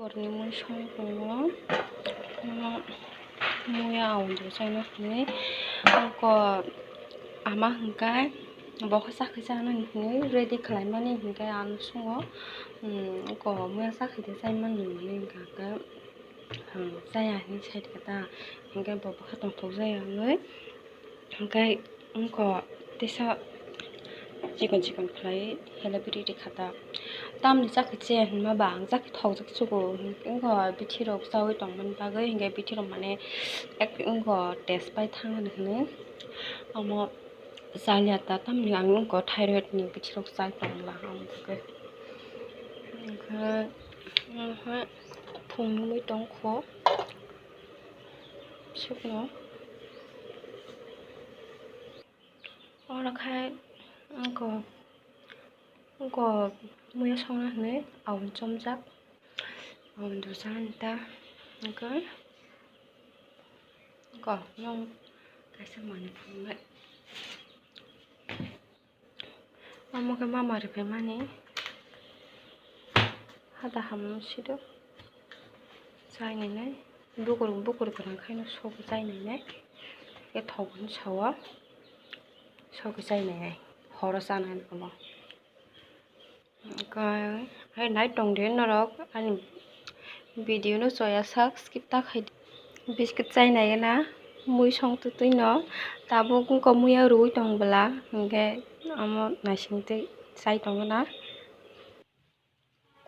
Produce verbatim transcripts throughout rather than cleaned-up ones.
Korni mui song tongo. Omo muya aundo chaina hinwi. Oko ama hwnkhe bo khe chakhe chana hinwi ready khlaimani hinkhe ang songo, um, oko muya chakhe de chaimani hinwi hwnkha khe, um, chaya hinwi saidi khe ta hinkhe bo bwkha tongthok jaya wngwi. Hwnkhe wngkha tesa chikon chikon khlai helebiri rikha ta. Tamni chakhe che hinma ba ang chakhe thokjak sugo. Wngkha bithi rok chaui tongmani bagwi hinkhe bithi rok mane ek wngkha test pai thang hinwi omo chaliya ta tamni ang wngkha thyroid ni bithi rok chai tongla ang bagwi. Hwnkhe phung nugui tongkho. Sukno. Oro khai wngkha, wngkha muya songna hinwi aun chomjak. Aun dosani ta wngkha, wngkha, kaisa manwi phunuknai. Omo khe mama rwphaimani hada hamno sido chainainai bukur bukur gwnang khaino sobo chainainai khe thok hwn sao sobo chainainai horo chanai omo. Omo hai nai tongdi norok ani video no choya sak skip ta khaidi. Biscuit chai nai na mui song twtwi no tabuk wngkha muya rwui tong bwla hinkhe omo naisingtwi chai tongo na.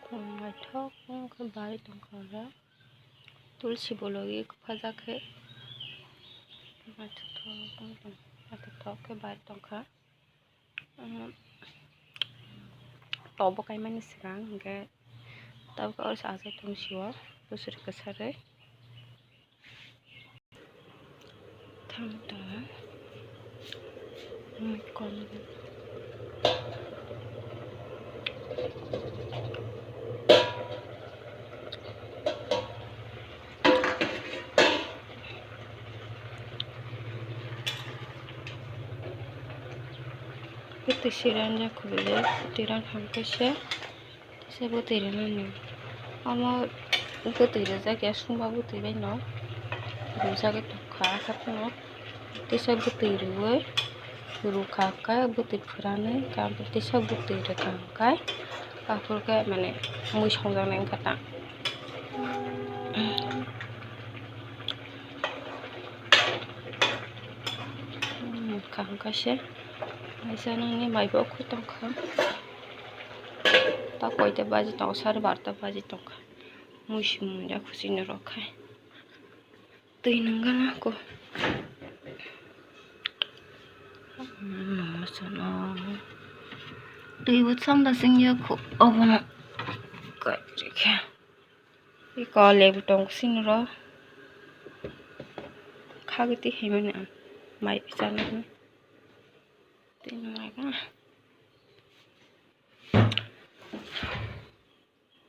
Khum naithok wngkha bai tongkha oro tulsi bologwi kwphajak khe naithothok wngkha naithothok khe bai tongkha. Omo tok bo kaimani swkang hinkhe tabuk oro se achai tong sio bwswk kwsarwi thang tongo. Bwtwi siranja khulile bwtwi rang ham kaisa, kaisa bwtwi rwnani. Omo bwtwi rwjak ya, sumba bwtwi bai no rwjagwi tongkha, haphano teisa bwtwi rwui rwkha khe bwtwi phwranwi teisa bwtwi rwkha hwnkhe aphuru khe mane mui songjaknai wngkha ta. Kaham kaisa, kaisa nangni mai bo khwi tongkha. Ta koita baji tongo, sare barota baji tongkha. Mui simi ya khusi ni rok khai. Twi nangana ko. Twi bo chamda sing ya ko obono. Kai rikhe. Iko lebu tong sini ro. Khagwi twi haimani ang mai pisa nang. Twi nang lai ka.